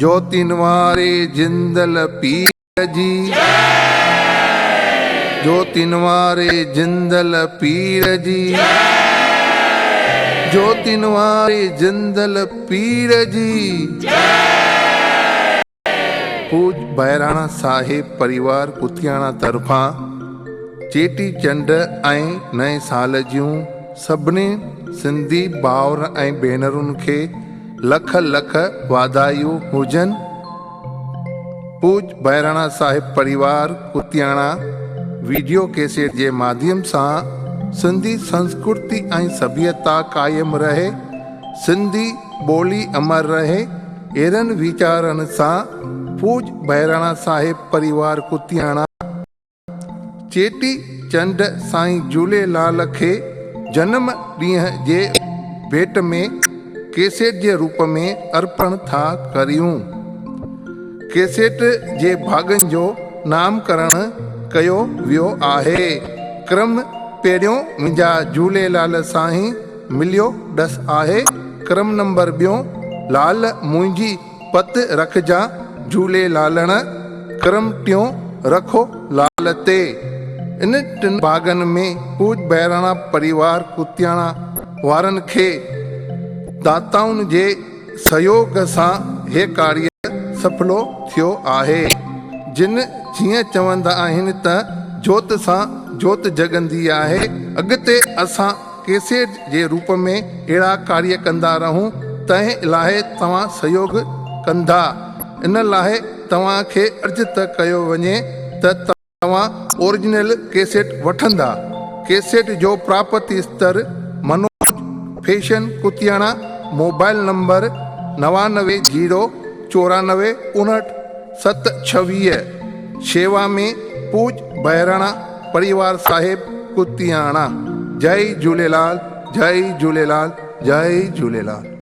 جوتين واري جندل پير جي جوتين واري جندل پير جي جوتين واري جندل پير جي. پوڄ بهراڻا صاحب پريوار ڪتياڻا طرفان چيٽي چنڊ ۽ نئين سال جون سڀني سنڌي ڀائر ۽ ڀينرن کي لک لک واڌايون هجن. پوڄ بهراڻا صاحب پريوار ڪتياڻا ويڊيو ڪيسيٽ جي ماڌيم سان سنڌي سنسڪرتي ۽ سڀيتا قائم رهي، سنڌي ٻولي امر رهي، اهڙن ويچارن سان پوڄ بهراڻا صاحب پريوار ڪتياڻا چيٽي چنڊ سائين جهوليلال کي جنم ڏينهن جي ڀيٽ ۾ ڪيسيٽ جي روپ ۾ ارپڻ ٿا ڪريون. ڪيسيٽ جي ڀاڳن جو نامڪرڻ ڪيو ويو آهي. ڪرم پهريون منهنجا جهوليلال سائين مليو ڏس آهي. ڪرم نمبر ٻيون لال منهنجي پت رکجان جهولي لالڻ، ڪرم ٽيون رکو لال تي. ان ٽن ڀاڳن ۾ پوڄ بهراڻا پريوار ڪتياڻا وارن کي داتائن جي سهيوڳ سان هي ڪاريه سڦلو ٿيو آهي. جن جيئن چوندا آهن ته جوت سان جوت جڳندي آهي، اڳتي اسان ڪيسيٽ جي روپ ۾ اهڙا ڪاريه ڪندا رهون تنهن لاء توهان سهيوڳ ڪندا ان لاء توهان کي عرض ته ڪيو وڃي ته توهان اوريجنل ڪيسيٽ وٺندا ڪيسيٽ جو پراپتي استر Manoj fashion Kutiyana mobile number 99 zero 94 59 7 26 شيوا ۾ پوڄ بهراڻا پريوار صاحب ڪتياڻا جئي جهوليلال جئي جهوليلال جئي جهوليلال.